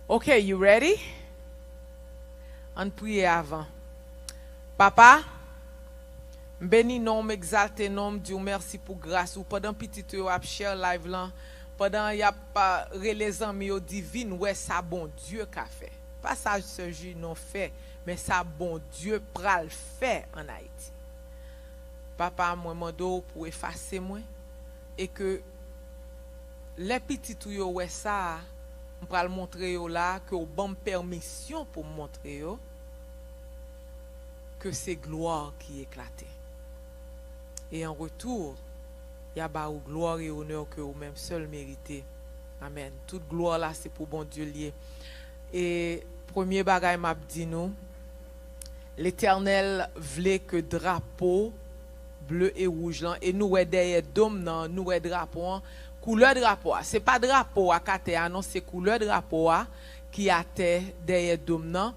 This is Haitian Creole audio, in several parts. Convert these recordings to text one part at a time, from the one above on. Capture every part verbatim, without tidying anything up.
Ok, you ready? Ann priye avan. Papa, m beni non w, m egzalte non w, m di w mèsi pou gras ou. Pandan pitit ou yo ap share live lan, pandan y ap, ah, rele zanmi yo, di, "Vin wè sa Bondye ka fè." Pa sa sè Junon fè, men sa Bondye pral fè ann Ayiti. Papa, mwen mande w pou efase mwen, e ke lè pitit ou yo wè sa a, m pral montre yo la a ke w ban m pèmisyon pou m montre yo ke se glwa ki eklate. E an retou, y a ba ou glwa e onè ke ou menm sèl merite. Amèn. Tout glwa la se pou Bondye l ye. E premye bagay m ap di nou, Letènèl vle ke drapo ble e wouj lan, e nou wè dèyè dòm nan, nou wè drapo an, koulè drapo a. Se pa drapo a k atè a non, se koulè drapo a ki atè dèyè dòm nan.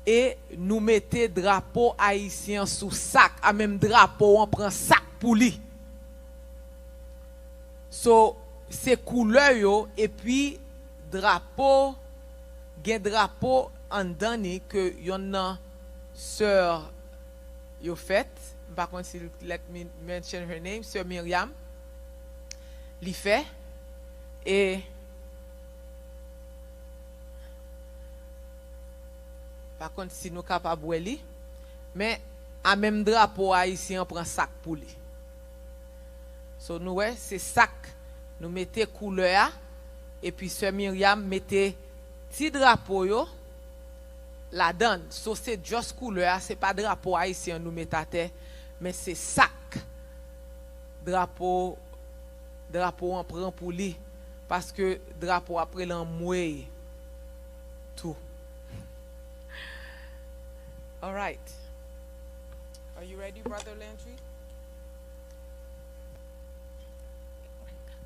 E nou mete drapo ayisyen an sou sak, a menm drapo an pran sak pou li. So, se koulè yo, epi drapo, gen drapo anndan ni ke yonn nan sè yo fèt. M pa konn si l let me mention her name, sè Miriam. Li fè. E pa konn si nou kapab wè li. Men a menm drapo ayisyen an pran sak pou li. So, nou wè, se sak nou mete koulè a, epi sè Miriam mete ti drapo yo ladan l. So, se just koulè a, se pa drapo ayisyen an nou mete atè, men se sak drapo, drapo an pran pou li, paske drapo a ap rele anmwey tou. All right. Are you ready, Brother Landry?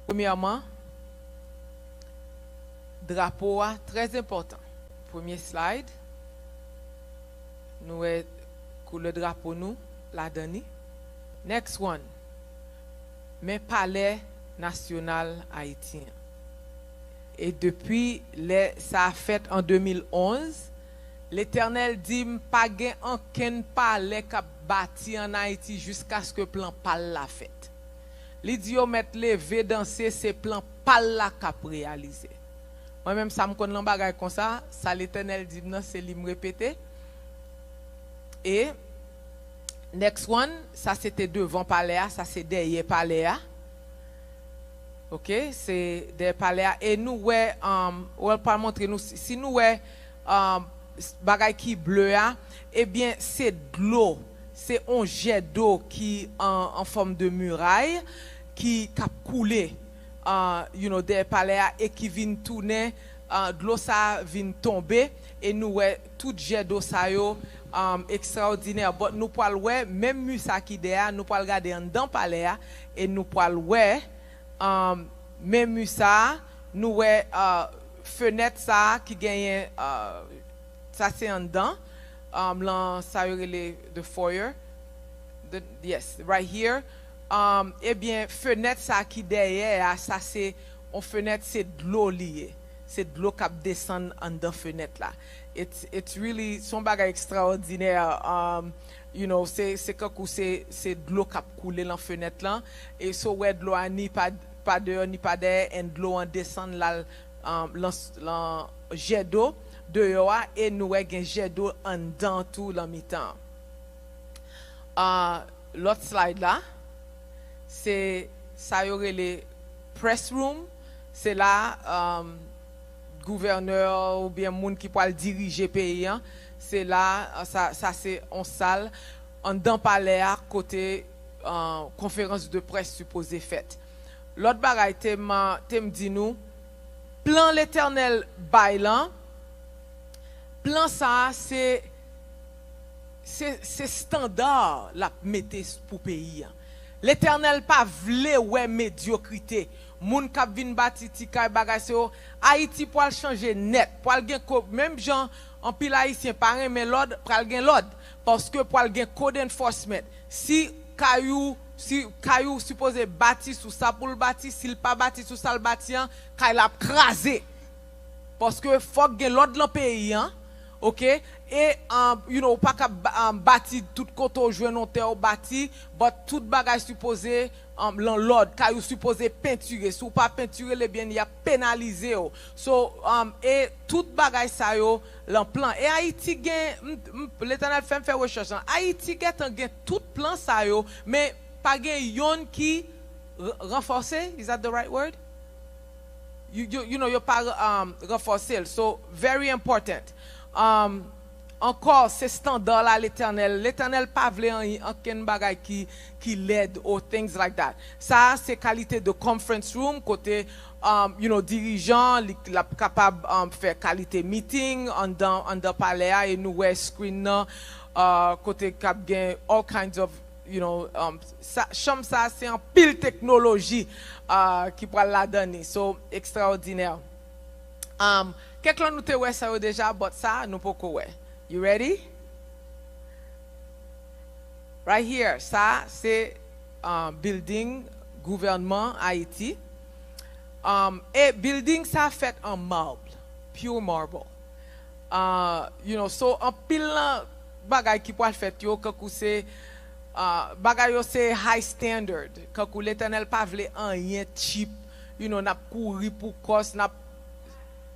Premyèman, drapo a trè enpòtan. Premye slide. Nou wè koulè drapo nou ladan ni. Next one. Men palè nasyonal Ayiti an. E depi lè sa fèt an de mil onz, Letènèl di m pa gen ankenn palè k ap bati ann Ayiti jiskaske plan pa l la fèt. Li di yo mèt leve danse, se plan pa l la k ap reyalize. Mwen menm, sa m konn lan bagay konsa, sa Letènèl di m nan, se li m repete. E next one, sa se te devan palè a, sa se dèyè palè a. Ok, se dèyè palè a. E nou wè, um, wè l pral montre nou, si, si nou wè, um, s- bagay ki ble a, ebyen, se dlo. Se on jè do ki an, an fòm de miray ki k ap koule, uh, you know, dèyè palè a e ki vin tounen, uh, dlo sa a vin tonbe e nou wè tout jè do sa yo, um, ekstraòdinè. But nou pral wè menm mi sa ki dèyè a, nou pral gade anndan palè a e nou pral wè, um, menm mi sa a, nou wè, uh, fenèt sa a ki genyen, uh, sa se anndan, um, lan sa yo rele the foyer. The, yes, right here. Um, ebyen, fenèt sa ki dèyè a, sa se on fenèt, se dlo li ye. Se dlo k ap desann anndan fenèt la. It's, it's really, se on bagay ekstraòdinè. Um, you know, se, se kankou se, se dlo k ap koule lan fenèt lan. E so w wè dlo a ni pa, pa deyò, ni pa dèyè, and dlo an desann l al, um, lan, lan jè do deyò a, e nou wè gen jè do anndan tou lan mitan an. Ah, lòt slide la, se sa yo rele press room. Se la, um, gouvènè oubyen moun ki pral dirije peyi an, se la, ah, sa, sa se on sal anndan palè a kote, ah, konferans de près sipoze fèt. Lòt bagay te m, te m di nou, plan Letènèl bay lan, plan sa a se, se, se estanda l ap mete s- pou peyi a. Letènèl pa vle wè medyokrite. Moun k ap vin bati ti kay, bagay se yo. Ayiti pral chanje nèt. Pral gen ko-, menm jan anpil Ayisyen pa renmen lòd, pral gen lòd. Paske pral gen code enforcement. Si kay ou, si kay ou sipoze bati sou sa pou l bati, si l pa bati sou sa l bati an, kay la ap kraze. Paske fòk gen lòd lan peyi an, oke? E, um, you know, ou pa ka ba- um, bati tout kote w jwenn yon tè w bati, but tout bagay sipoze um, lan lòd, kay ou sipoze pentire. Si w pa pentire l, ebyen, y ap penalize w. So, um, e tout bagay sa yo lan plan. E Ayiti gen, m- m- Letènèl fè m fè rechèch lan. Ayiti gentan gen tout plan sa yo, men pa gen yonn ki r- ranfòse, is that the right word? You, you, you know, yo pa um, ranfòse l. So, very important. Um, ankò, se standard la Letènèl. Letènèl pa vle anyen, ankenn bagay ki, ki lèd or things like that. Sa a se kalite de conference room kote, um, you know, dirijan li l ap kapab um, fè kalite meeting andan, andan palè a, e nou wè screen nan, uh, kote k ap gen all kinds of, you know, um, sa, chanm sa se anpil teknoloji uh, ki pral ladan li. So, ekstraòdinè. Um, kèk lòt nou te wè sa yo deja, but sa nou poko wè. You ready? Right here, sa se uh, building gouvènman Ayiti. Um, e building sa fèt an marble, pure marble. Uh, you know, so anpil nan bagay ki pral fèt yo, kankou se uh, bagay yo se high standard. Kankou Letènèl pa vle anyen cheap. You know, n ap kouri pou kòs, n ap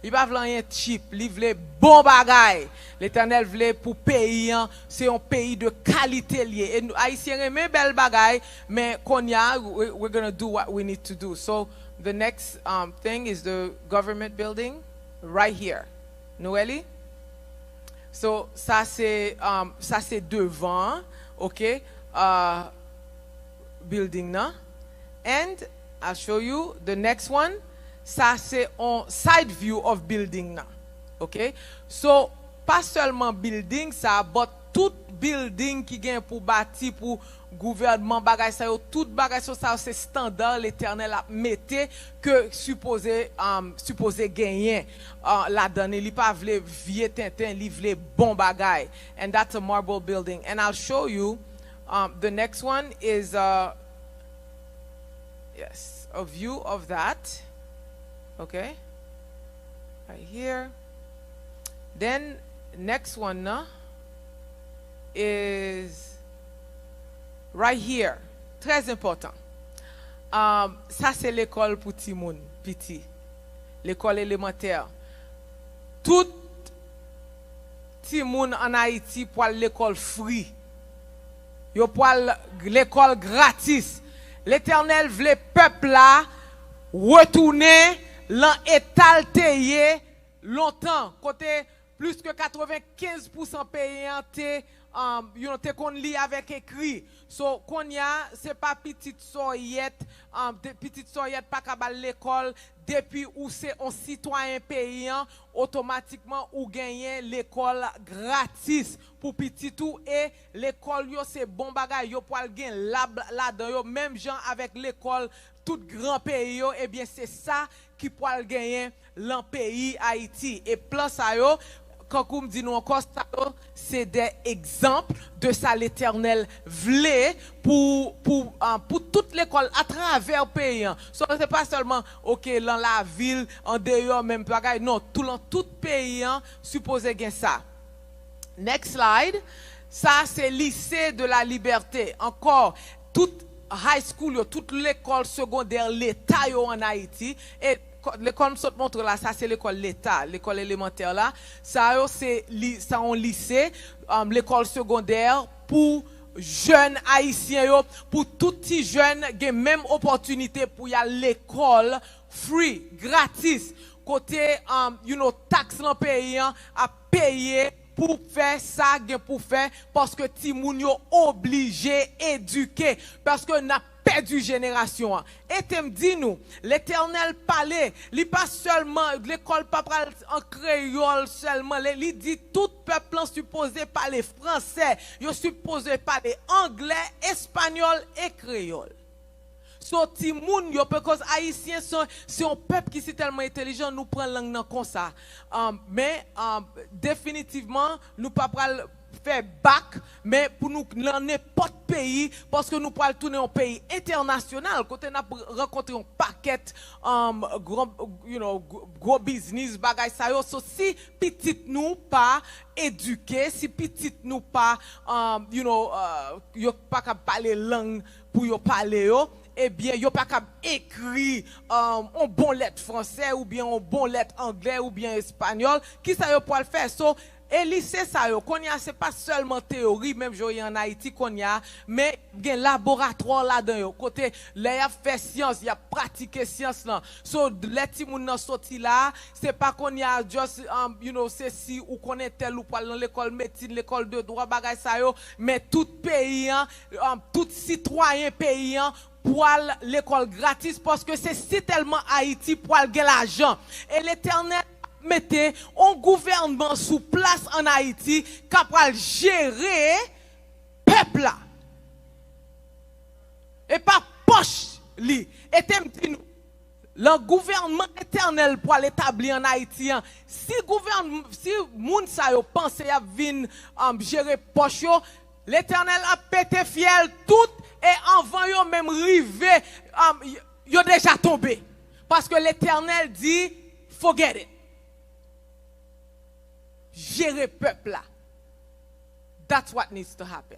Li pa vle anyen cheap, li vle bon bagay. Letènèl vle pou peyi an, se yon peyi de kalite l ye. E nou, Ayisyen renmen bèl bagay, men kounye a, we- we're gonna do what we need to do. So, the next um, thing is the government building, right here. Nou wè li? So, sa se, um, sa se devan, oke? Uh, building nan. And I'll show you the next one. Sa se on side view of building nan. Oke? So, pa sèlman building sa, but tout building ki gen pou bati pou gouvènman, bagay sa yo, tout bagay sa yo, sa yo se standard Letènèl ap mete ke sipoze, um, sipoze genyen uh, ladan li. Li pa vle vye tenten, li vle bon bagay. And that's a marble building. And I'll show you um, the next one is uh, yes, a view of that. Okay? Right here. Then next one uh, is right here. Très important. Um, sa se lekòl pou timoun piti. Lekòl elemantè. Tout timoun ann Ayiti pwal lekòl free. Yo pwal lekòl gratis. Letènèl vle pèp la retounen lan eta l te ye lontan, kote plis ke katrevenkenz pousan peyi an te, um, you know, te konn li avèk ekri. So, kounye a, se pa pitit sòyèt, um, de- pitit sòyèt pa ka ba l lekòl, depi ou se on sitwayen peyi an, otomatikman ou genyen lekòl gratis pou pitit ou, e lekòl yo se bon bagay, yo pwal gen lab ladan yo, menm jan avèk lekòl tout gran peyi yo, ebyen se sa ki pwal genyen lan peyi Ayiti. E plan sa yo, kankou m di nou ankò, sa yo se de egzanp de sa Letènèl vle pou, pou, uh, pou tout lekòl atravè peyi an. So, se pa sèlman, oke, lan lavil, andeyò, menm bagay. Non, tou lan tout peyi an, sipoze gen sa. Next slide. Sa se Lycée de la Liberté. Ankò, tout high school yo, tout lekòl segondè leta yo ann Ayiti. E lekòl m sot montre la, sa se lekòl leta, lekòl elemantè la. Sa yo se li, sa yon lise, um, lekòl segondè pou jèn ayisyen yo, pou tout ti jèn gen menm opòtinite pou y al lekòl free, gratis, kote, um, you know, taks lan peyi an ap peye pou fè sa gen pou fè, paske timoun yo oblije edike, paske n ap pèdi jenerasyon an. E te m di nou, Letènèl pale, li pa sèlman, lekòl pa pral an kreyòl sèlman, li, li di tout pèp lan sipoze pale fransè, yo sipoze pale anglè, espanyòl e kreyòl. So, timoun yo, because Ayisyen se, se yon pèp ki si tèlman entèlijan, nou pran lang nan konsa. Um, men, um, definitivman, nou pa pral fè bak, men pou nou nan nenpòt peyi, paske nou pral tounen yon peyi entènasyonal, kote n ap rankontre yon pak pakèt, um, gwo, you know, gwo, gwo biznis, bagay sa yo. So, si pitit nou pa edike, si pitit nou pa, um, you know, uh, yo pa ka pale lang pou yo pale yo, ebyen, yo pa kab ekri, um, on bon lèt fransè oubyen on bon lèt anglè oubyen espanyòl, kisa yo pwal fè? So, e lise sa yo, kounye a, se pa sèlman teyori, menm jan w ye ann Ayiti kounye a, men gen laboratwa ladan yo, kote lè y ap fè syans, y ap pratike syans lan. So, lè timoun nan soti la, se pa kounye a, just, um, you know, se si ou konnen tèl, ou pwal nan lekòl medsin, lekòl de dwa, bagay sa yo, men tout peyi an, um, tout sitwayen peyi an pwal lekòl gratis, paske se sitèlman Ayiti pwal gen lajan. E Letènèl ap mete on gouvènman sou plas ann Ayiti k ap pral jere pèp la. E pa pòch li. E te m di nou, lè gouvènman Letènèl pwal etabli ann Ayiti an, si gouvèn-, si moun sa yo panse y ap vin, um, jere pòch yo, Letènèl ap pete fyèl tout, e anvan yo menm rive, um, y-, yo deja tonbe. Paske Letènèl di, "Forget it." Jere pèp la. That's what needs to happen.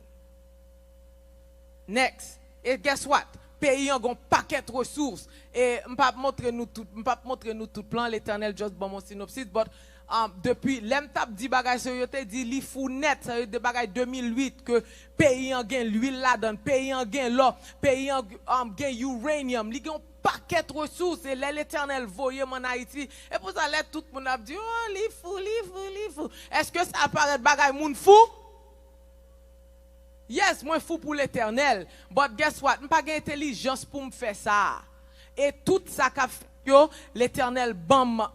Next. E guess what? Peyi an gon pakèt resous. E m p ap montre nou tout, m p ap montre nou tout plan, Letènèl just ban m yon synopsis, but, um, depi lè m t ap di bagay sa yo, yo te di li fou nèt, sa yo de bagay de mil uit, ke peyi an gen lwil ladan l, peyi an gen lò, peyi an, um, gen uranium, li gen yon pakèt resous, e lè Letènèl voye m ann Ayiti, e pou sa lè tout moun ap di, "Oh, li fou, li fou, li fou." Èske sa parèt bagay moun fou? Yes, mwen fou pou Letènèl. But guess what? M pa gen entèlijans pou m fè sa. E tout sa k ap fèt yo, Letènèl ban m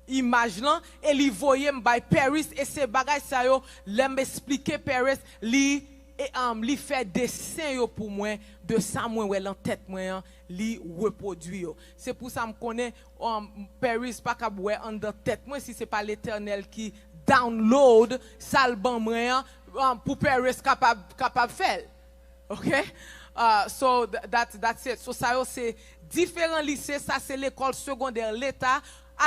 imaj lan, e li voye m bay Paris, e se bagay sa yo, lè m esplike Paris, li, e, um, li fè desen yo pou mwen, de sa mwen wè lan tèt mwen an, li repwodui yo. Se pou sa m konnen, um, Paris pa kab wè anndan tèt mwen si se pa Letènèl ki download sa l ban mwen an, um, pou Paris kapab, kapab fè l. Ok? Uh, so, th-, that's, that's it. So, sa yo se diferan lise, sa se lekòl segondè leta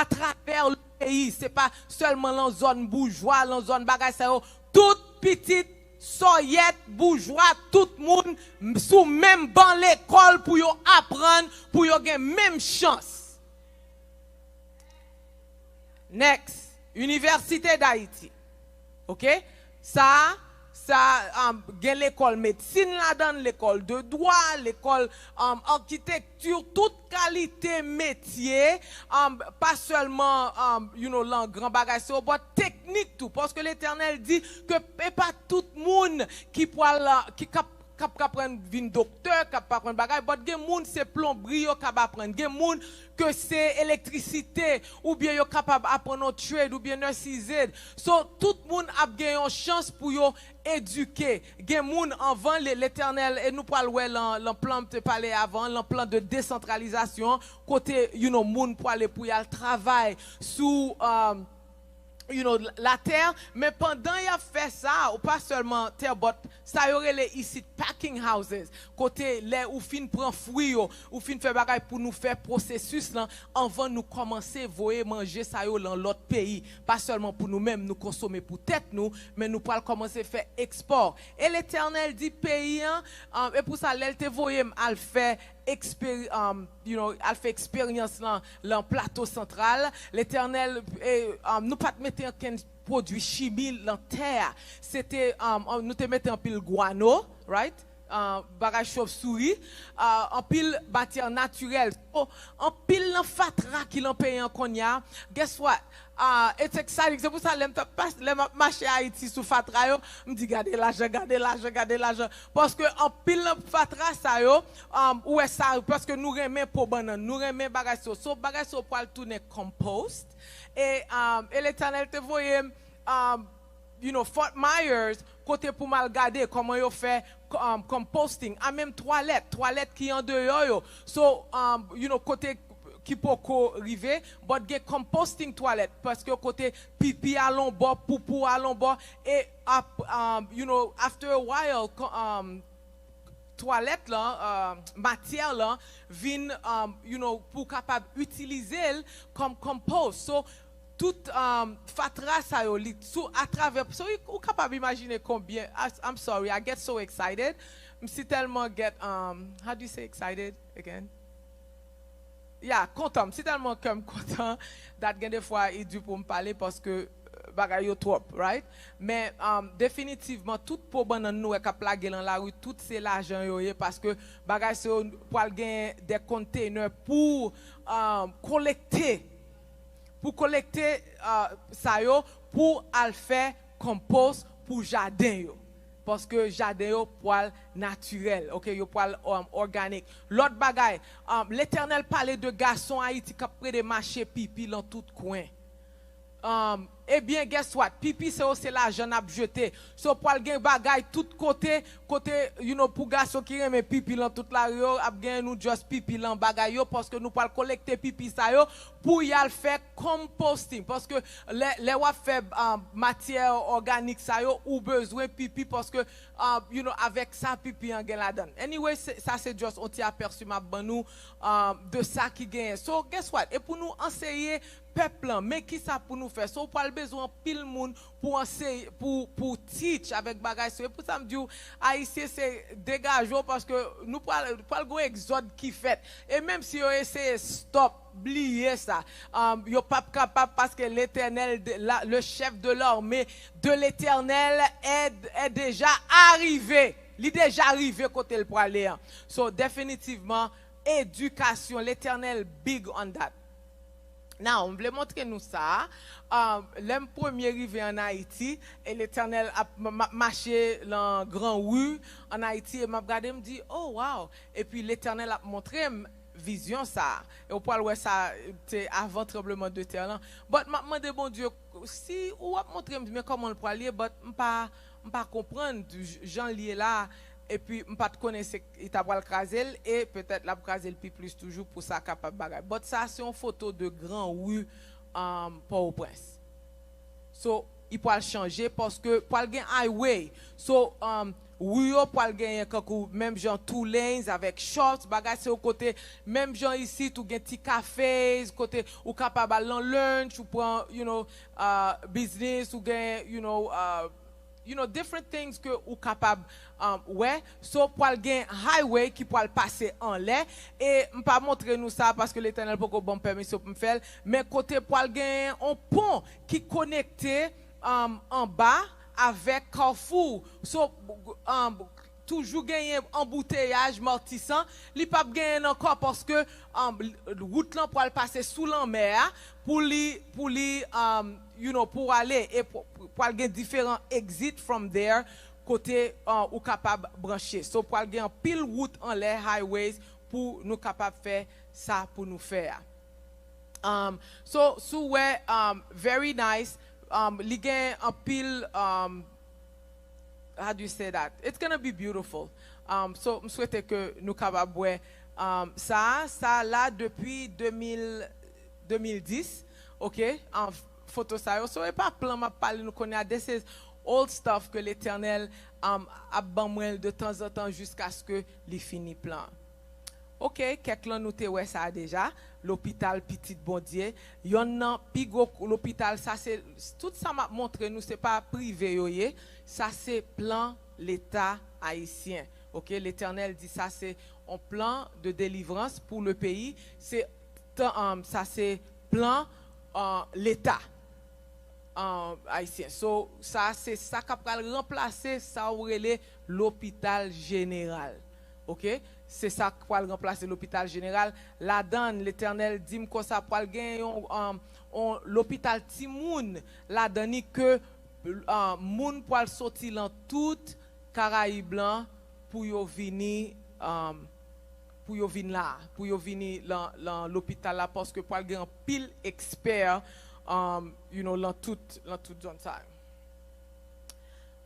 atravè le peyi. Se pa sèlman lan zòn boujwa, lan zòn bagay sa yo. Tout pitit sòyèt, boujwa, tout moun m-, sou menm ban lekòl pou yo aprann, pou yo gen menm chans. Next, Université d'Haïti. Ok? Sa, sa, um, gen lekòl medsin ladan l, lekòl de dwa, lekòl, um, achitekti, tout kalite metye, um, pa sèlman, um, you know, lan gran bagay sa yo, but teknik tou, paske Letènèl di ke e pa tout moun ki pral, ki kap, kap, kap aprann vin doktè, kap aprann bagay, but gen moun se plonbri yo kap aprann, gen moun ke se elektrisite, oubyen yo kapab aprann yon trade, oubyen nurses aid. So, tout moun ap gen yon chans pou yo edike. Gen moun anvan le-, Letènèl, e nou pral wè lan, lan plan m te pale avan, lan plan de desantralizasyon, kote, you know, moun prale pou y al travay sou, um, you know, latè, men pandan y ap fè sa, ou pa sèlman tè, but sa yo rele isit packing houses, kote lè ou fin pran fwi yo, ou fin fè bagay pou nou fè pwosesis lan, anvan nou kòmanse voye manje sa yo lan lòt peyi, pa sèlman pou nou menm, nou konsome pou tèt nou, men nou pral kòmanse fè ekspò. E Letènèl di peyi an, um, e pou sa, lè l te voye m al fè eksperi-, um, you know, al fè eksperyans lan, lan Plato Santral, Letènèl, e, um, nou pa t mete ankenn pwodui chimi lan tè a. Se te, um, um, nou te mete anpil gwano, right? Uh, bagay chofsouri, uh, anpil matyè natirèl. So, anpil nan fatra ki lan peyi an kounye a, guess what? Ah, it's exciting. Se pou sa, lè m t ap pas-, lè m ap mache Ayiti sou fatra yo, m di, "Gade lajan, gade lajan, gade lajan." Paske anpil nan fatra sa yo, um, ou wè sa, paske nou renmen po bannann, nou renmen bagay sa yo. So, bagay sa yo pral tounen compost. E, um, e Letènèl te voye m, um, you know, Fort Myers, kote pou m al gade kòman yo fè, um, composting. A menm twalèt, twalèt ki andeyò yo. So, um, you know, kote ki poko rive, but gen composting twalèt, paske kote pipi al on bò, poupou al on bò, e ap, um, you know, after a while, co-, um, twalèt lan, uh, matyè lan vin, um, you know, pou kapab itilize l kòm compost. So, tout, um, fatra sa yo, li sou atravè, so, ou kapab imajine konbyen, I, I'm sorry, I get so excited. M si tèlman get, um, how do you say excited again? Yeah, kontan. M si tèlman kè m kontan, dat gen de fwa e di pou m pale paske, euh, bagay yo twòp, right? Men, um, definitivman, tout po bannann nou wè k ap lage lan lari, tout se lajan yo ye, paske bagay sa yo pral gen de container pou, um, kolekte, pou kolekte, uh, sa yo, pou al fè konpos pou jaden yo. Paske jaden yo pral natirèl, ok, yo pral, um, òganik. Lòt bagay, um, Letènèl pale de gason Ayiti k ap plede mache pipi lan tout kwen. Um, ebyen, guess what? Pipi se yo, se lajan n ap jete. So, pral gen bagay tout kote, kote, you know, pou gason ki renmen pipi lan tout lari yo, ap gen nou just pipi lan bagay yo, paske nou pral kolekte pipi sa yo pou y al fè composting. Paske lè, lè w ap fè, um, matyè òganik sa yo, ou bezwen pipi, paske, um, you know, avèk sa, pipi an gen ladan. Anyway, se, sa se just on ti apèsi m ap ban nou, um, de sa ki genyen. So, guess what? E pou nou anseye pèp lan, men kisa pou nou fè? So, ou pral bezwen anpil moun pou anseye, pou, pou teach avèk bagay sa yo. E pou sa m di w, Ayisyen se degaje w, paske nou pral, pral gon egzòd ki fèt. E menm si yo eseye stop, bliye sa. Um, yo p ap kapab paske Letènèl, de, la, le chef de l'armée de l'Éternel est, est déjà arrivé. Li deja rive kote l prale an. So, definitivman, edikasyon, Letènèl big on that. Now, m vle montre nou sa. Um, lè m premye rive ann Ayiti, e Letènèl ap m-, m-, mache lan gran ri ann Ayiti, e m ap gade, m di, "Oh, wow." Epi Letènèl ap montre m vizyon sa. E w pral wè sa, te avan tranbleman de tè lan. But m ap mande Bondye, si ou ap montre m, men kòman l pral ye, but m pa, m pa konprann j-, jan l ye la. Epi m pa t konnen se, li ta pral kraze l, e petèt l ap kraze l pi plis toujou pou sa kapab bagay. But sa se yon foto de gran ri, um, Pòtoprens. So, li pral chanje paske pral gen highway. So, um, ri yo pral genyen kankou menm jan two lanes avèk shops, bagay se yon kote, menm jan isit ou gen ti cafes, kote ou kapab al nan lunch, ou pran, you know, uh, business, ou gen, you know, uh, you know, different things ke ou kapab, um, wè. So, pral gen highway ki pral pase anlè. E m pa montre nou sa paske Letènèl poko ban m pèmisyon pou m fè l. Men kote pral gen yon pon ki konekte, um, anba avèk Carrefour. So, um, toujou genyen anbouteyaj Matisan, li p ap genyen ankò paske, um, wout lan pral pase sou lanmè a pou li, pou li, um, you know, pou ale e pou, pou, pral gen diferan exit from there kote, uh, ou kapab branche. So, pral gen anpil wout anlè, highways, pou nou kapab fè sa pou nou fè a. Um, so, si w wè, um, very nice, um, li gen anpil, um, how do you say that? It's gonna be beautiful. Um, so, m swete ke nou kapab wè, um, sa, sa la depi de mil, de mil dis, ok? Um, foto sa yo. So, e pa plan m ap pale nou kounye a. This is old stuff ke Letènèl, um, ap ban mwen de tanzantan jiskaske li fini plan. Ok, kèk lan nou te wè sa deja. Lopital Pitit Bondye. Yonn nan pi gwo lopital, sa se, tout sa m ap montre nou, se pa prive yo ye. Sa se plan Leta ayisyen. Ok, Letènèl di sa se on plan de delivrans pou le peyi. Se tan, um, sa se plan, uh, Leta, um, ayisyen. So, sa se sa k ap pral ranplase sa ou rele lopital jeneral. Ok? Se sa k pral ranplase lopital jeneral. Ladan, Letènèl di m konsa pral gen yon, um, yon lopital timoun ladan ni ke, um, moun pral soti lan tout Karayib lan pou yo vini, um, pou yo vin la, pou yo vini lan, lan lopital la, paske pral gen anpil ekspè, um, you know, lan tout, lan tout zòn sa yo.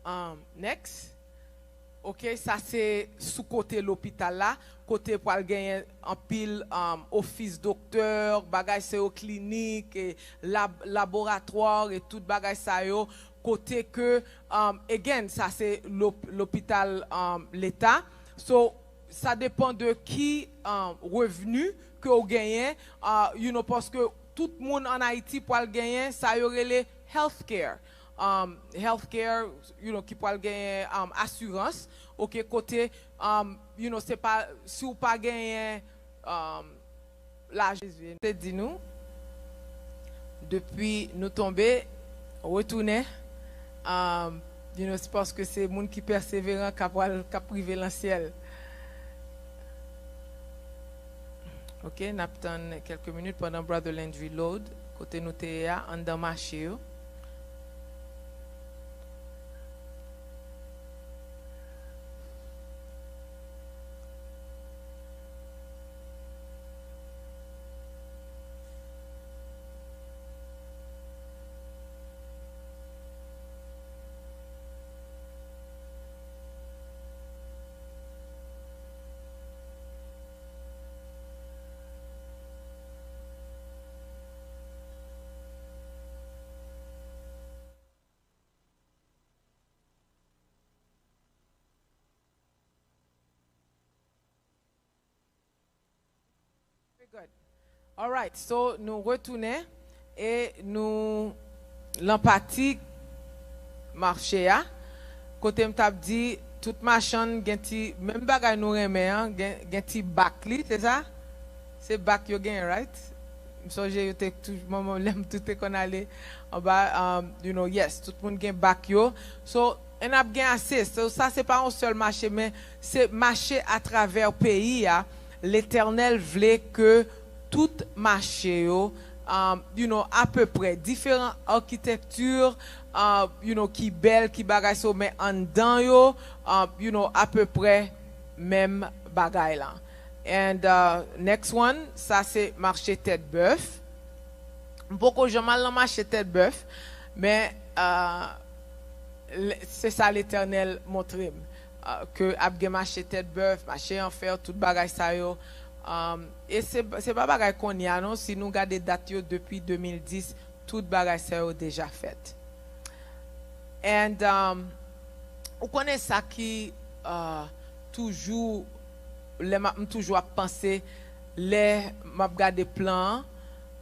Um, next. Ok, sa se sou kote lopital la, kote pral genyen anpil, um, ofis doktè, bagay sa yo, klinik, e lab-, laboratwa, e tout bagay sa yo, kote ke, um, again, sa se lop-, lopital, um, Leta. So, Sa depann de ki, um, revni ke w genyen, uh, you know, paske tout moun ann Ayiti pral genyen sa yo rele health care. Um, health care, you know, ki pral genyen, um, asirans, ok, kote, um, you know, se pa, si w pa genyen, um, lajan, Jezi te di nou, depi nou tonbe, retounen, um, you know, se paske se moun ki pèseveran k ap al, k ap rive lan syèl. Ok, n ap tann kèlke minit pandan Brother Landry load, kote nou te ye a, anndan mache yo. Very good. Alright, so nou retounen e nou lan pati mache a. Kote m t ap di, tout machann gen ti, menm bagay nou renmen an, gen, gen ti bak li, se sa? Se bak yo genyen, right? M sonje yo te toujou, manman, lè m tou te konn ale anba, um, you know, yes, tout moun gen bak yo. So, e n ap gen ase. So, sa se pa yon sèl mache, men se mache atravè peyi a. Letènèl vle ke tout mache yo, um, you know, apeprè, diferan achitekti, uh, you know, ki bèl, ki bagay, so, men anndan yo, uh, you know, apeprè menm bagay la. And, uh, next one, sa se mache Tèt Bèf. M poko janm al nan mache Tèt Bèf, men, uh, l-, se sa Letènèl montre m, uh, ke ap gen mache Tèt Bèf, mache Anfè, tout bagay sa yo. Um, e se, se pa bagay kounye a non, si nou gade dat yo depi de mil dis, tout bagay sa yo deja fèt. And, um, ou konnen sa ki, uh, toujou, lè m ap, m toujou ap panse, lè m ap gade plan an,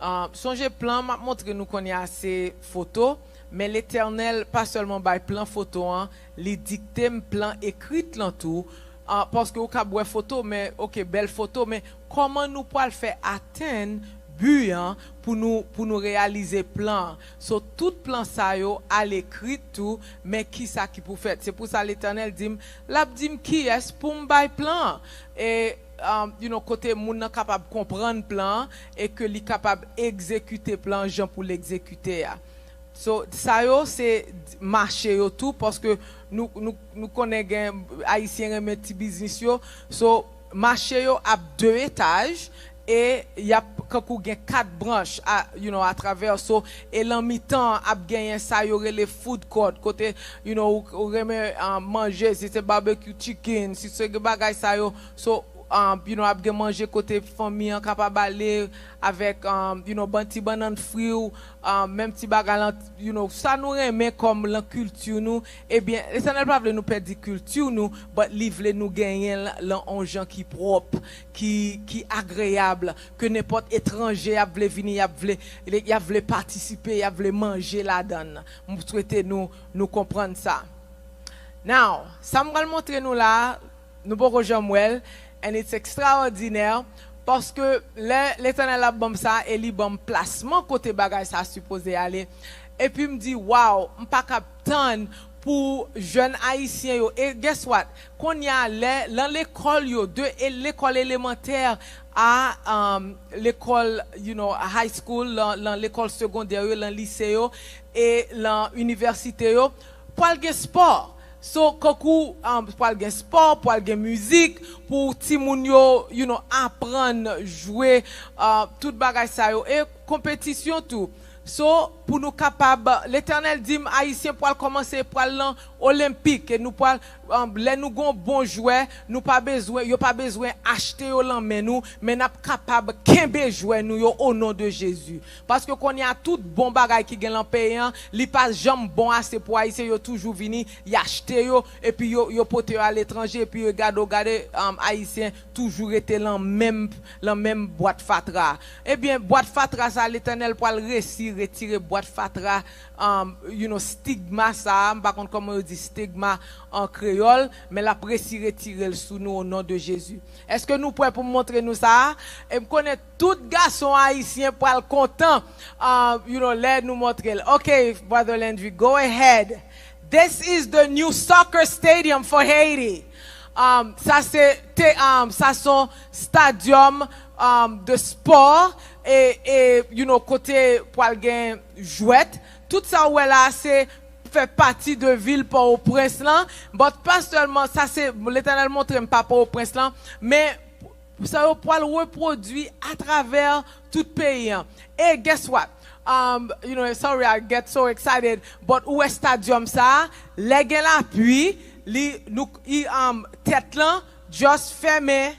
uh, sonje plan m ap montre nou kounye a se foto, men Letènèl pa sèlman bay plan foto an, li dikte m plan ekrit lan tou, uh, paske ou kab wè foto, men, ok, bèl foto, men kòman nou pral fè atenn bi an pou nou, pou nou reyalize plan an? So, tout plan sa yo alekri tou, men kisa ki pou fèt? Se pou sa Letènèl di m, l ap di m kiyès pou m bay plan an. E, um, you know, kote moun nan kapab konprann plan an e ke li kapab egzekite plan an jan pou l egzekite a. So, sa yo se mache yo tou, paske nou, nou, nou konnen gen Ayisyen renmen ti biznis yo. So, mache yo ap de etaj e y ap kankou gen kat branch, a, you know, atravè. So, e lan mitan an ap genyen sa yo rele food court, kote, you know, ou, ou renmen, ah, manje, si se barbecue chicken, si se gen bagay sa yo. So, um, you know, ap gen manje kote fanmi an kapab ale avèk, um, you know, ban ti bannann fri w, um, menm ti bagay lan, you know, sa nou renmen kòm lan kilti nou, ebyen, Letènèl pa vle nou pèdi kilti nou, but li vle nou genyen l lan on jan ki pwòp, ki, ki agreyab, ke nenpòt etranje y ap vle vini, y ap vle, y ap vle patisipe, y ap vle manje ladan l. M swete nou, nou konprann sa. Now, sa m pral montre nou la a, nou poko janm wè l, and it's extraordinaire, paske lè Letènèl ap ban m sa e li ban m plasman kote bagay sa sipoze ale, epi m di, wow, m pa kab tann pou jèn Ayisyen yo. E guess what? Kounye a, lè, lan lekòl yo, de e, lekòl elemantè a, um, lekòl, you know, high school, lan, lan lekòl segondè yo, lan lise yo, e lan inivèsite yo, pral gen spò. So, kankou, um, pral gen spò, pral gen mizik, pou timoun yo, you know, aprann jwe, uh, tout bagay sa yo, e konpetisyon tou. So, pou nou kapab, Letènèl di m, Ayisyen pral kòmanse, pral lan Olenpik, e nou pral, um, lè nou gon bon jwè, nou pa bezwen, yo pa bezwen achte yo lan men nou, men n ap kapab kenbe jwè nou yo o non de Jezi. Paske kounye a tout bon bagay ki gen lan peyi an, li pa janm bon ase pou Ayisyen, yo toujou vini, y achte yo, epi yo, yo pote yo aletranje, epi yo gade, w gade, um, Ayisyen toujou rete lan menm, lan menm bwat fatra. Ebyen, bwat fatra sa, Letènèl pral resi retire bwat fatra, um, you know, stigma sa, m pa konn kòman yo di stigma an kreyòl, men l ap resi retire l sou nou o non de Jezi. Èske nou prè pou m montre nou sa? E m konnen tout gason ayisyen pral kontan, um, you know, lè nou montre l. Ok, Brother Landry, go ahead. This is the new soccer stadium for Haiti. Um, sa se te, um, sa se yon stadium, um, de sport e, e, you know, kote pral gen jwèt. Tout sa ou wè la se fè pati de vil Pòtoprens lan. But pa sèlman, sa se Letènèl montre m pa Pòtoprens lan, men sa yo pral repwodui atravè tout peyi an. E guess what? Um, you know, sorry, I get so excited, but ou wè stadium sa, lè gen lapli, li, nou, i, um, tèt lan just fèmen,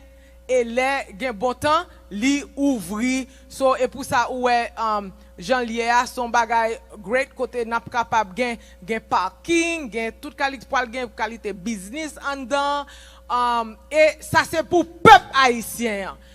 e lè gen bon tan, li ouvri. So, e pou sa ou wè, um, jan l ye a, se yon bagay great kote n ap kapab gen, gen parking, gen tout kalite, pral gen kalite biznis anndan. Um, e sa se pou pèp ayisyen an.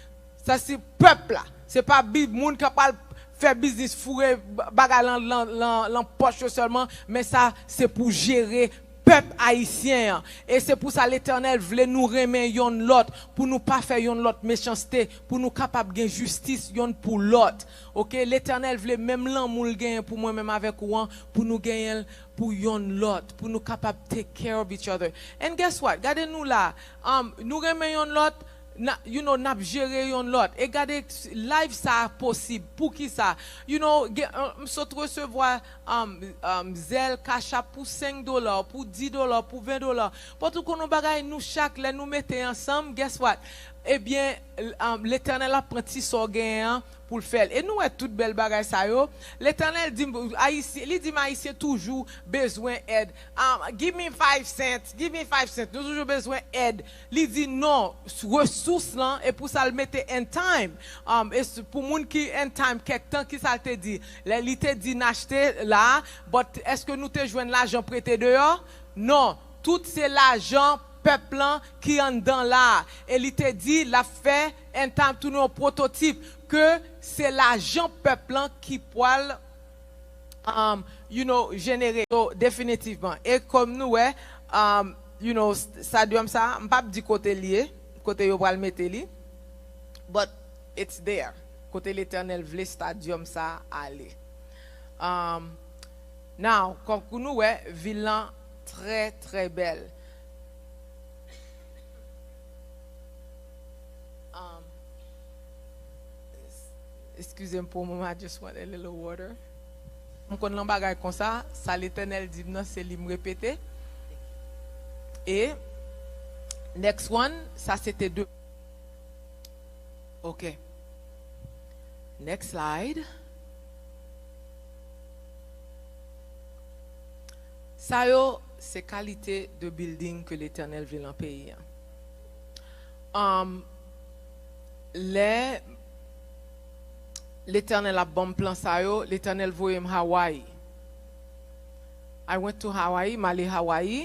Sa se pèp la. Se pa bi-, moun k ap al fè biznis foure b-, bagay lan, lan, lan, lan pòch yo sèlman, men sa se pou jere pèp ayisyen an. E se pou sa Letènèl vle nou renmen yonn lòt, pou nou pa fè yonn lòt mechanste, pou nou kapab gen jistis yonn pou lòt. Oke, Letènèl vle menm lanmou l genyen pou mwen menm avèk ou an, pou nou genyen l pou yonn lòt, pou nou kapab take care of each other. And guess what? Gade nou la, um, nou renmen yonn lòt, na, you know, n ap jere yonn lòt. E gade, life sa posib. Poukisa? You know, gen, uh, m sot resevwa, um, um, zèl Cash App pou senk dola, pou dis dola, pou ven dola. But ou konn yon bagay, nou chak, lè nou mete ansanm, guess what? Ebyen, l-, um, Letènèl ap pran ti sa w genyen an pou l fè l. E nou wè tout bèl bagay sa yo. Letènèl di m, Ayisyen, li di m Ayisyen toujou bezwen èd. Um, give me five cents, give me five cents. Nou toujou bezwen èd. Li di non, resous lan, e pou sa l mete end time. Um, e s-, pou moun ki end time kèk tan, ki sa l te di? Lè li te di n achte la, but èske nou te jwenn lajan prete deyò? Non, tout se lajan pèp lan ki anndan la. E li te di l ap fè end time tounen yon pwototip, ke se lajan pèp lan ki pwal, um, you know, jenere. So, definitivman. E kòm nou wè, um, you know, s-, stadium sa, m p ap di kote l ye, kote yo pral mete li, but it's there. Kote Letènèl vle stadium sa ale. Um, now, kòm nou wè, vil lan trè, trè bèl. Um, s-, excuse m pou yon moman, I just want a little water. M konn nan bagay konsa, sa Letènèl di m nan, se li m repete. E next one, sa se te de. Ok. Next slide. Sa yo, se kalite de building ke Letènèl vle nan peyi an. Um, lè Letènèl ap ban m plan sa yo, Letènèl voye m Hawaii. I went to Hawaii, m ale Hawaii,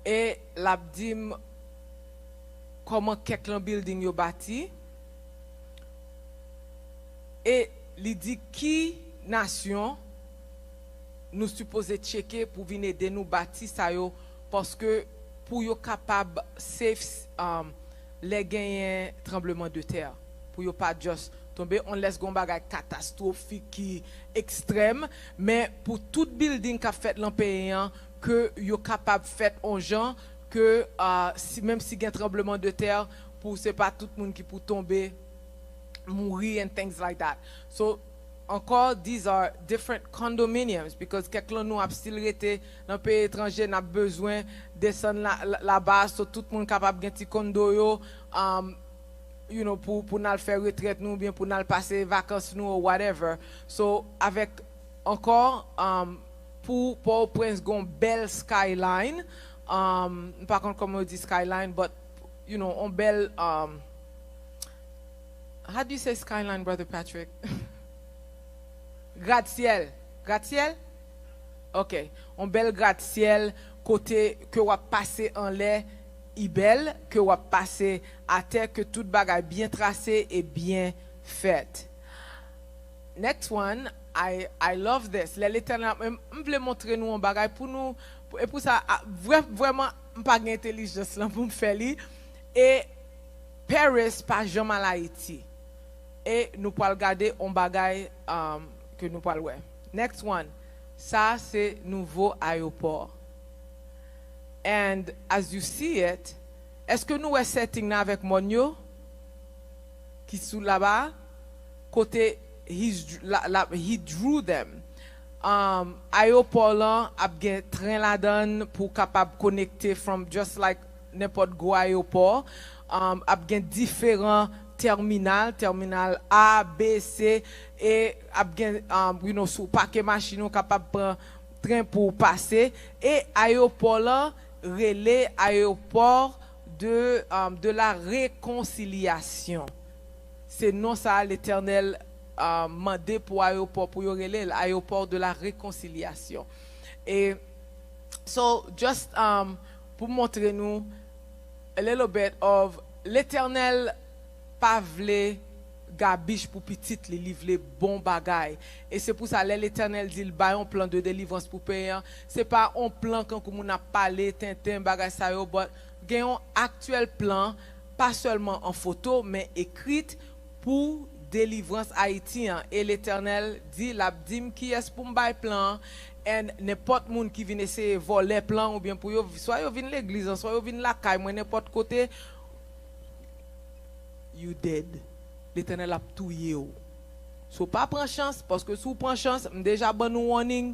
e l ap di m kòman kèk lan building yo bati, e li di ki nasyon nou sipoze tcheke pou vin ede nou bati sa yo, paske pou yo kapab safe, um, lè genyen tranbleman de tè, pou yo pa just tonbe, unless gon bagay katastwofik ki ekstrèm, men pou tout building k ap fèt lan peyi an, ke yo kapab fèt on jan, ke, uh, si, menm si gen tranbleman de tè, pou se pa tout moun ki pou tonbe, mouri and things like that. So, ankò, these are different condominiums, because kèk lan nou ap still rete nan peyi etranje, n ap bezwen desann la, la, laba, so tout moun kapab gen ti kondo yo, um, you know, pou, pou n al fè retrèt nou, oubyen pou n al pase vakans nou, or whatever. So, avèk, ankò, um, pou Pòtoprens gen yon bèl skyline. Um, m pa konn kòman yo di skyline, but, you know, yon bèl, um, how do you say skyline, Brother Patrick? Gratsyèl. Gratsyèl? Ok. Yon bèl gratsyèl kote ke w ap pase anlè, i bèl, ke w ap pase atè, ke tout bagay byen trase e byen fèt. Next one, I, I love this. Lè Letènèl ap, m, m vle montre nou yon bagay pou nou, pou, e pou sa, a, vrè, vrèman, m pa gen entèlijans lan pou m fè li. E Paris pa janm al Ayiti. E nou pral gade yon bagay, um, ke nou pral wè. Next one. Sa se nouvo ayewopò. And as you see it, èske nou wè setting nan avèk mòn yo? Ki sou laba, kote he's, la, la, he drew them. Um, ayewopò lan ap gen tren ladan l pou kapab konekte from just like nenpòt gwo ayewopò. Um, ap gen diferan tèminal, tèminal A, B, C, e ap gen, um, you know, si w pake machin ou kapab pran tren pou w pase. E ayewopò lan rele ayewopò de, um, de la réconciliation. Se non sa a Letènèl, um, mande pou ayewopò, pou yo rele l ayewopò de la réconciliation. E so, just, um, pou montre nou a little bit of Letènèl pa vle gabich pou pitit li, li vle bon bagay. E se pou sa, lè Letènèl di l bay yon plan de delivrans pou peyi an, se pa yon plan kankou moun ap pale, tenten, bagay sa yo, but gen yon aktyèl plan, pa sèlman an foto, men ekrit, pou delivrans Ayiti an. E Letènèl di, l ap di m kiyès pou m bay plan an. And nenpòt moun ki vin eseye vòlè plan an, oubyen pou yo, swa yo vin legliz an, swa yo vin lakay mwen, nenpòt kote, you dead. Letènèl ap touye w. So pa pran chans, paske si w pran chans, m deja ban nou warning,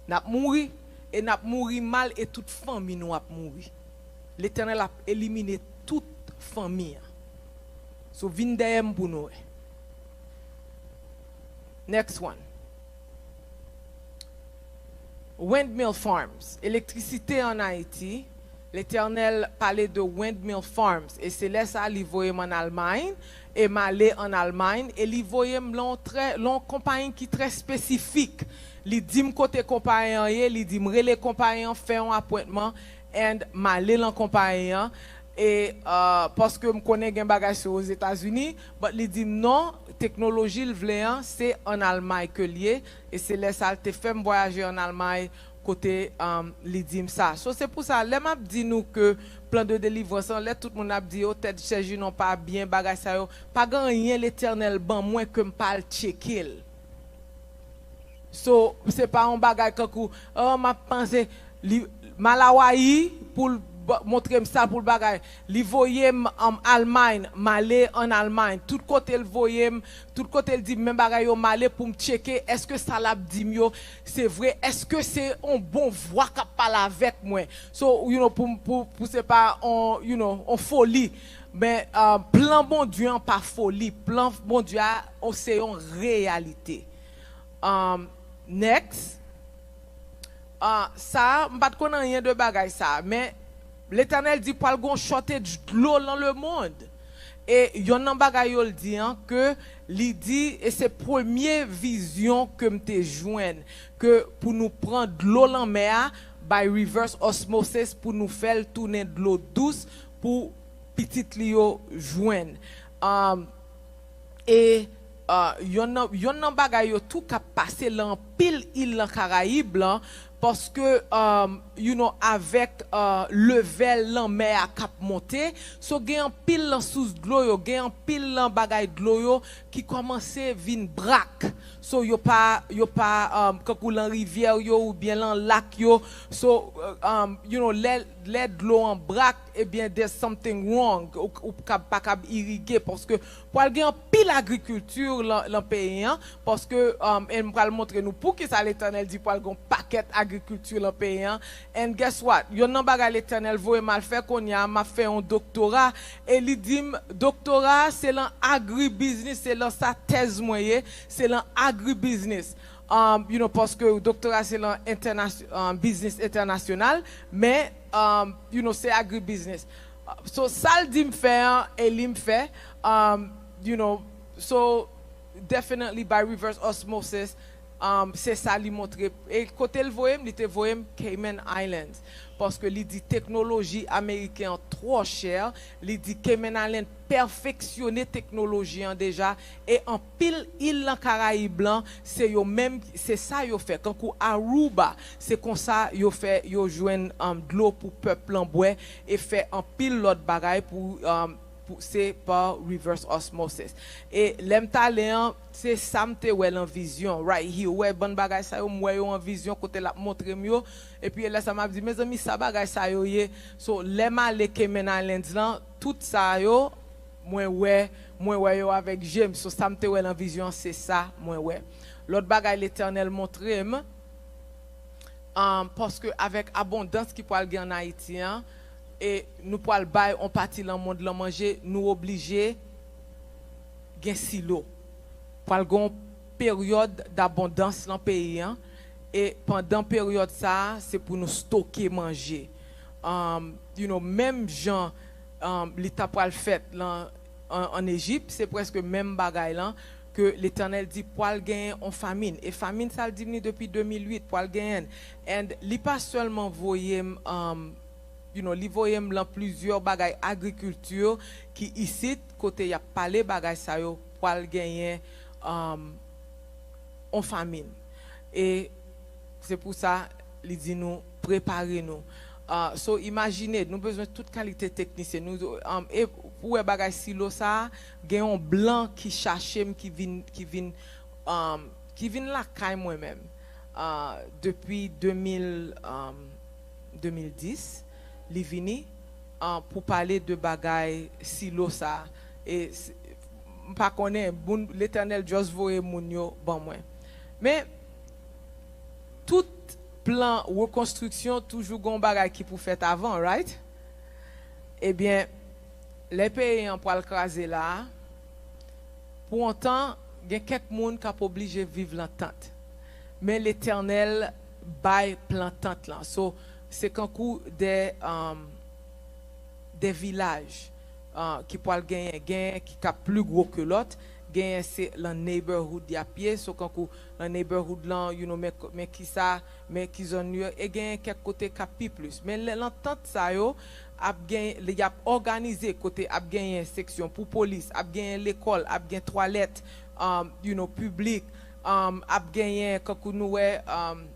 n ap mouri, e n ap mouri mal, e tout fanmi nou ap mouri. Letènèl ap elimine tout fanmi an. So vin dèyè m pou nou wè. Next one. Windmill farms, elektrisite ann Ayiti. Letènèl pale de windmill farms, e se lè sa li voye m ann Almay, e m ale ann Almay, e li voye m lan yon trè, lan yon konpayi ki trè espesifik. Li di m kote konpayi an ye, li di m rele konpayi an, fè yon apwentman, and m ale lan konpayi an. E, uh, paske m konnen gen bagay sou Ozetazini, but li di m non, teknoloji l vle an, se ann Almay ke l ye, e se lè sa l te fè m vwayaje ann Almay, kote, um, li di m sa. So, se pou sa, lè m ap di nou ke plan de delivrans lan, lè tout moun ap di, o, tèt chèz Jinon pa byen, bagay sa yo, pa gen anyen Letènèl ban mwen ke m pa al tcheke l. So, se pa yon bagay kankou, o, m ap panse, li, m al Awayi pou l ba, montre m sa pou l bagay. Li voye m, um, Almay, m ale ann Almay. Tout kote l voye m, tout kote l di m men bagay yo, m ale pou m tcheke, èske sa l ap di m yo, se vre? Èske se yon bon vwa k ap pale avèk mwen? So, you know, pou, pou, pou se pa on, you know, on foli. Men, uh, plan Bondye an pa foli. Plan Bondye a, o, se yon reyalite. Um, next. Uh, sa, m pa t konn anyen de bagay sa, men Letènèl di pral gen yon shortage dlo lan lemonn. E yonn nan bagay yo l di an, ke li di, e se premye vizyon ke m te jwenn, ke pou nou pran dlo lanmè a, by reverse osmosis, pou nou fè l tounen dlo dous, pou pitit li yo jwenn. Um, e, uh, yonn nan, yonn nan bagay yo tou k ap pase lan anpil il lan Karayib lan, paske, um, you know, avèk, uh, levèl lanmè a k ap monte, so gen anpil lan sous dlo yo, gen anpil lan bagay dlo yo ki kòmanse vin brak. So yo pa, yo pa, um, kankou lan rivyè yo oubyen lan lak yo. So, uh, um, you know, lè, lè dlo an brak, ebyen, there's something wrong. Ou, ou kab, pa kab irige, paske pral gen anpil agrikilti lan, lan peyi an, paske, um, e m pral montre nou poukisa Letènèl di pral gen yon pakèt agrikilti lan peyi an. And guess what? Yonn nan bagay Letènèl voye m al fè kounye a, m ap fè yon doktora, e li di m, doktora, se lan agribiznis, se lan sa tèz mwen ye, se lan agribiznis. Um, you know, paske doktora se lan entènas- um, biznis entènasyonal, men, um, you know, se agribusiness. So, sa l di m fè an, e li m fè, um, you know, so, definitely by reverse osmosis, um, se sa li montre. E kote l voye m, li te voye m Cayman Islands. Paske li di teknoloji ameriken an twò chè. Li di Cayman Island pèfeksyone teknoloji an deja. E anpil il lan Karayib lan, se yo menm, se sa yo fè. Kankou Aruba, se konsa yo fè, yo jwenn, um, dlo pou pèp lan bwè e fè anpil lòt bagay pou, um, pou, se pa reverse osmosis. E lè m t ale an, se sa m te wè lan vizyon, right here. Ou wè bann bagay sa yo, m wè yo an vizyon kote l ap montre m yo. Epi lè sa m ap di, mezanmi, sa bagay sa yo ye. So, lè m ale Cayman Islands lan, tout sa yo, mwen wè, mwen wè yo avèk je m. So, sa m te wè lan vizyon an, se sa mwen wè. Lòt bagay Letènèl montre m, um, paske avèk abondans ki pral gen ann Ayiti an, e nou pral bay on pati lan mond lan manje, nou oblije gen silo. Pral gen yon peryòd dabondans lan peyi an, e pandan peryòd sa a, se pou nou stoke manje. Um, you know, menm jan, um, li ta pral fèt lan, an, an Ejip, se prèske menm bagay lan, ke Letènèl di pral genyen on famin. E famin sa l di vini depi de mil uit, pral genyen. And li pa sèlman voye m, um, you know, li voye m lan plizyè bagay agrikilti ki isit, kote y ap pale bagay sa yo, pral genyen, um, on famin. E se pou sa, li di nou, prepare nou. Uh, so, imajine, nou bezwen tout kalite teknisyen. Nou, um, e pou wè bagay silo sa a, gen yon blan ki chache m, ki vin, ki vin, um, ki vin lakay mwen menm. Uh, depi de mil, um, de mil dis, li vini, uh, pou pale de bagay silo sa a. E s- m pa konnen, moun, Letènèl just voye moun yo ban mwen. Men, tout plan rekonstriksyon toujou gon bagay ki pou fèt avan, right? Ebyen, lè peyi an pral kraze la a, pou on tan, gen kèk moun k ap oblije viv lan tant. Men Letènèl bay plan tant lan. So, se kankou de, um, de vilaj, uh, ki pral genyen. Genyen ki ka pli gwo ke lòt. Genyen se lan neighborhood y ap ye. So, kankou lan neighborhood lan, you know, men, men kisa, men ki zòn yo, e genyen kèk kote k ap pi plis. Men lè lan tant sa yo, ap gen, y ap òganize kote ap genyen seksyon pou polis, ap genyen lekòl, ap gen twalèt, um, you know, piblik, um, ap genyen, kankou nou wè, um,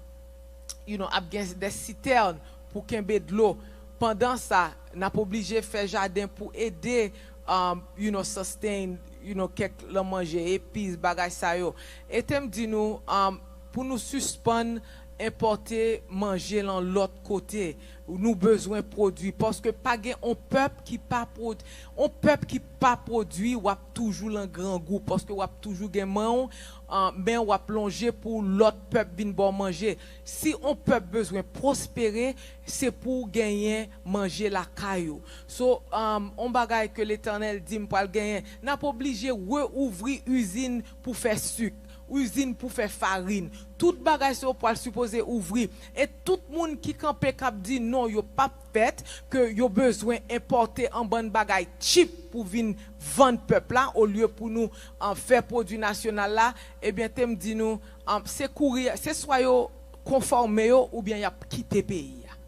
you know, ap gen de sitèn pou kenbe dlo. Pandan sa, n ap oblije fè jaden pou ede, um, you know, sustain, you know, kèk lan manje, epis, bagay sa yo. E te m di nou, um, pou nou sispann enpòte manje lan lòt kote. Nou bezwen pwodui, paske pa gen on pèp ki pa pwodui. On pèp ki pa pwodui, w ap toujou lan grangou, paske w ap toujou gen men w, uh, men w ap lonje pou lòt pèp vin ba w manje. Si on pèp bezwen pwospere, se pou w genyen manje lakay ou. So, um, on bagay ke Letènèl di m pral genyen, n ap oblije reouvri izin pou fè sik, izin pou fè farin. Tout bagay sa yo pral sipoze ouvri. E tout moun ki kanpe k ap di non, yo p ap fèt, ke yo bezwen enpòte an bann bagay cheap pou vin vann pèp la, olye pou nou, um, fè pwodui nasyonal la, ebyen, te m di nou, um, se kouri, se swa yo konfòme yo, oubyen y ap kite peyi a.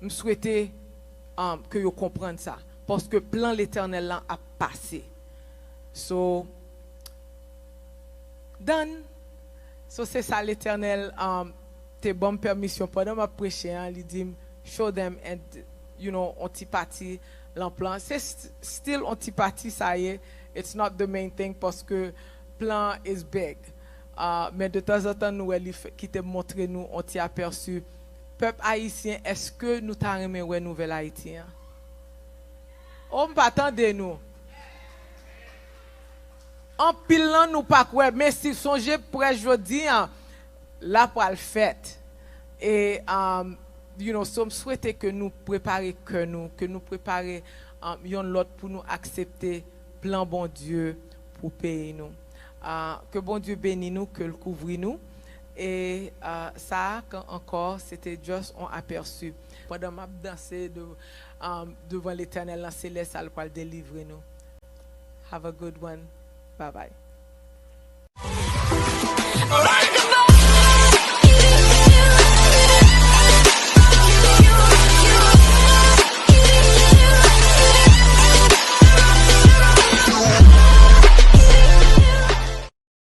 M swete, um, ke yo konprann sa, paske plan Letènèl lan ap pase. So, done. So, se sa Letènèl, um, te ban m pèmisyon pandan m ap preche an, li di m, "Show them," and, you know, on ti pati lan plan. Se st- still on ti pati sa ye. It's not the main thing, paske plan is big. Uh, men de tanzantan, nou wè li fè- kite m montre nou on ti apèsi. Pèp ayisyen, èske nou ta renmen wè nouvèl Ayiti an? O, m pa tande nou. Anpil lan nou pa kwè, men si sonje près jodi an, la pral fèt. E, um, you know, so m swete ke nou prepare kè nou, ke nou prepare, um, yonn lòt pou nou aksepte plan Bondye pou peyi nou. Ah, ke Bondye beni nou, ke l kouvri nou. E ah, sa a, kan ankò, se te just on apèsi. Pandan m ap danse de, ah, devan Letènèl nan, se lè sa l pral delivre nou. Have a good one. Bye bye.